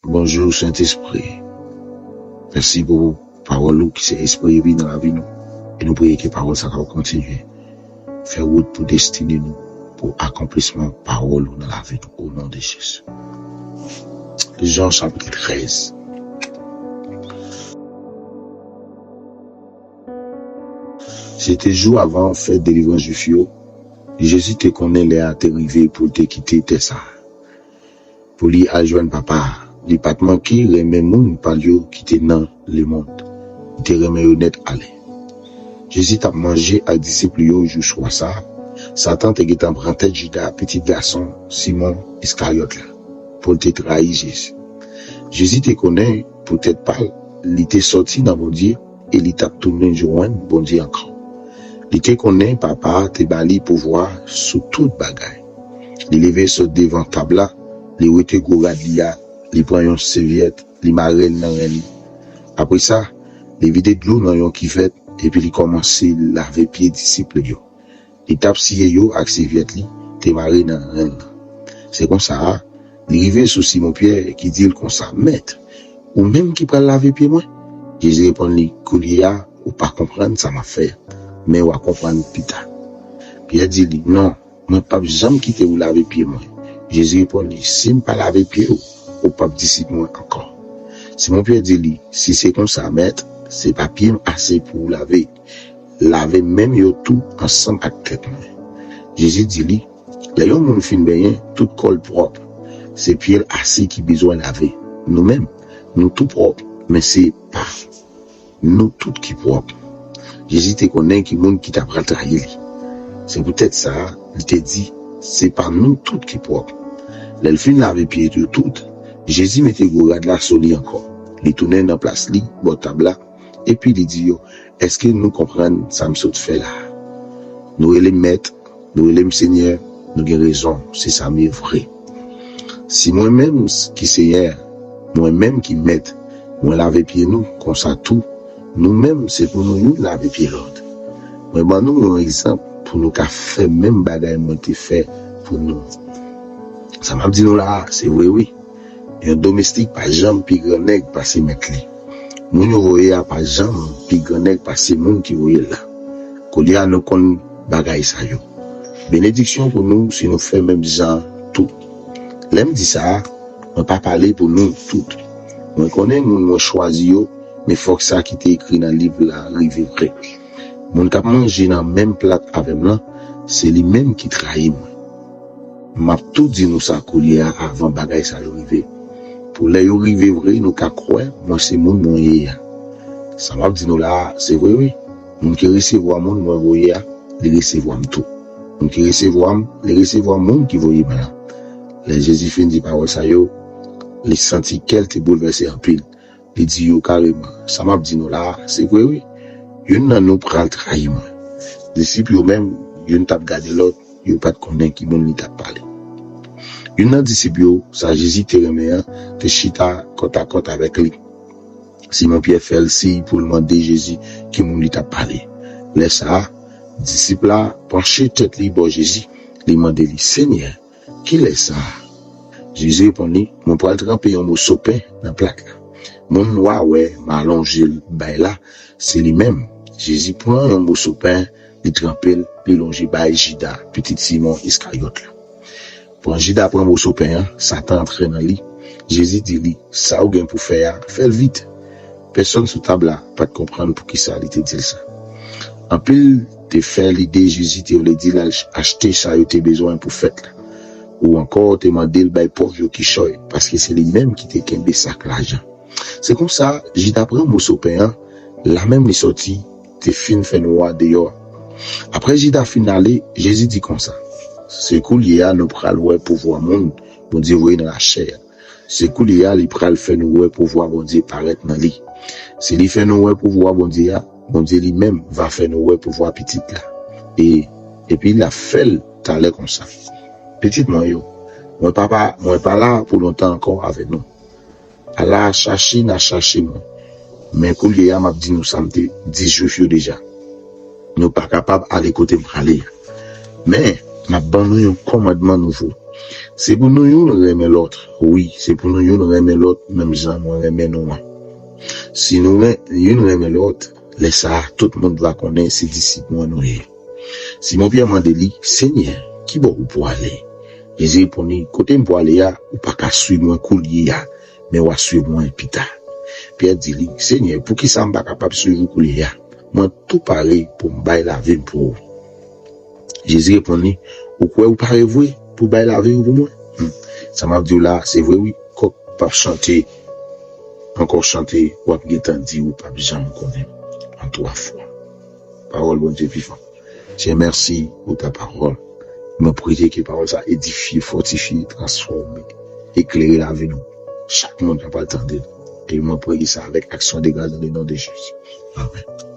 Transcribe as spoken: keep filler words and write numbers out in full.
Bonjou, Sentespri. Mèsi pou pawòl ou ki se espri epi nan lavi nou. E nou priye ke pawòl sa kapab kontinye fè wout pou destine nou, pou akonplisman pawòl ou nan lavi nou, o non de Jezi. Jan chapit trèz. Se te jou avan fèt delivrans Jwif yo. Jezi te konnen lè a te rive pou l te kite tè sa a, pou li al jwenn Papa a. Li pa t manke renmen moun pa l yo ki te nan lemonn. Li te renmen yo nèt ale. Jezi t ap manje ak disip li yo jou swa sa a. Satan te gentan pran tèt Jida, pitit gason Simon Iskaryòt la, pou l te trayi Jezi. Jezi te konnen pou tèt pa l, li te sòti nan Bondye e li t ap tounen jwenn Bondye ankò. Li te konnen Papa a te ba li pouvwa sou tout bagay. Li leve sot devan tab la, li wete gwo rad li a, li pran yon sèvyèt, li mare l nan ren li. Apre sa, li vide dlo nan yon kivèt, epi li kòmanse lave pye disip li yo. Li t ap siye yo ak sèvyèt li te mare nan ren l lan. Se konsa a, li rive sou Simon Pyè ki di l konsa, Mèt, ou menm ki pral lave pye mwen? Jezi reponn li, Koulye a, ou pa konprann sa m ap fè, men w a konprann pita. Pyè di li, Non, mwen p ap janm kite ou lave pye mwen. Jezi reponn li, Si m pa lave pye w, ou p ap disip mwen ankò. Simon Pyè di li, Si se konsa, Mèt, se pa pye m ase pou w lave. Lave men m yo tou ansanm ak tèt mwen. Jezi di li, Lè yon moun fin benyen, tout kò l pwòp. Se pye l ase ki bezwen lave. Nou menm, nou tou pwòp, men se pa nou tout ki pwòp. Jezi te konnen ki moun ki ta pral trayi li. Se poutèt sa, li te di, Se pa nou tout ki pwòp. Lè l fin lave pye yo tout, Jezi mete gwo rad la sou li ankò. Li tounen nan plas li, bò tab la, epi li di yo, Èske nou konprann sa m sot fè la a? Nou rele m Mèt, nou rele m Senyè, nou gen rezon, se sa m ye vre. Si mwen menm ki Senyè, mwen menm ki Mèt, mwen lave pye nou, konsa tou, nou menm se pou nou youn lave pye lòt. Mwen ban nou yon egzanp pou nou ka fè menm bagay mwen te fè pou nou. Sa m ap di nou la a, se vre wi. Yon domestik pa janm pi gran nèg pase mèt li. Moun yo voye a pa janm pi gran nèg pase moun ki voye l la. Koulye a nou konn bagay sa yo. Benediksyon pou nou si nou fè menm jan tou. Lè m di sa a, mwen pa pale pou nou tout. Mwen konnen moun mwen chwazi yo, men fòk sa ki te ekri nan liv la rive vre. Moun k ap manje nan menm plat avè m lan, se li menm ki trayi mwen. M ap tou di nou sa koulye a avan bagay sa yo rive. Pou lè yo rive vre, nou ka kwè mwen se moun mwen ye a. Sa m ap di nou la a, se vre wi. Moun ki resevwa moun mwen voye a, li resevwa m tou. Moun ki resevwa m, li resevwa moun ki voye m lan. Lè Jezi fin di pawòl sa yo, li santi kè l te boulvèse anpil. Li di yo kareman, Sa m ap di nou la a, se vre wi. Youn nan nou pral trayi mwen. Disip yo menm, youn t ap gade lòt, yo pa t konnen ki moun li t ap pale. Youn nan disip yo, sa Jezi te renmen an, te chita kòtakòt avèk li. Simon Pyè fè l siy pou l mande Jezi ki moun li t ap pale. Lè sa a, disip la panche tèt li bò Jezi, li mande li, Senyè, kilè sa a? Jezi reponn li, Mwen pral tranpe yon moso pen nan plat la. Moun w a wè m alonje l bay la, se li menm. Jezi pran yon moso pen, li tranpe l, li lonje bay Jida, pitit Simon Iskaryòt la. Pran Jida pran moso pen an, Satan antre nan li. Jezi di li, Sa w gen pou fè a, fè l vit. Pèsonn sou tab la pa t konprann poukisa li te di l sa. Anpil te fè lide Jezi te vle di l al achte sa yo te bezwen pou fèt la. Ou ankò te mande l bay pòv yo kichòy, paske se li menm ki te kenbe sak lajan. Se konsa, Jida pran moso pen an, lamenm li sòti, te fin fè nwa deyò a. Apre Jida fin ale, Jezi di konsa, Se koulye a nou pral wè pouvwa moun Bondye voye nan lachè a. Se koulye a li pral fè nou wè pouvwa Bondye parèt nan li. Si li fè nou wè pouvwa Bondye a, Bondye li menm va fè nou wè pouvwa Pitit la. E, epi l ap fè l talè konsa. Pitit mwen yo, mwen pa, pa, mwen pa la pou lontan ankò avè nou. Ala chache n a chache mwen. Men koulye a, m ap di nou sa m te di Jwif yo deja. Nou pa kapab ale kote m prale a. Men, m ap ban nou yon kòmandman nouvo. Se pou nou youn renmen lòt. Wi, se pou nou youn renmen lòt, menm jan mwen renmen nou an. Si nou ren, youn renmen lòt, lè sa a, tout moun va konnen se disip mwen nou ye. Simon Pyè mande li, Senyè, ki bò ou pou ale? Jezi reponn li, Kote m pou ale a, ou pa ka swiv mwen koulye a, men w a swiv mwen pita. Pyè di li, Senyè, poukisa m pa kapab swiv ou koulye a? Mwen tou pare pou m bay lavi m pou ou. Jezi reponn li, Ou kwè ou pare vre pou bay lavi w pou mwen? Hmm. Sa m ap di w la, se vre wi, kòk p ap chante, ankò chante, w ap gentan di ou p ap janm konnen m an twa fwa. Pawòl Bondye vivan. Dieu, mèsi pou ta pawòl. Mwen priye ke pawòl sa edifye, fòtifye, transfòme, eklere lavi nou. Chak moun k ap pral tande l. E mwen priye sa avèk aksyon de gras dans le nom de Jésus. Amen.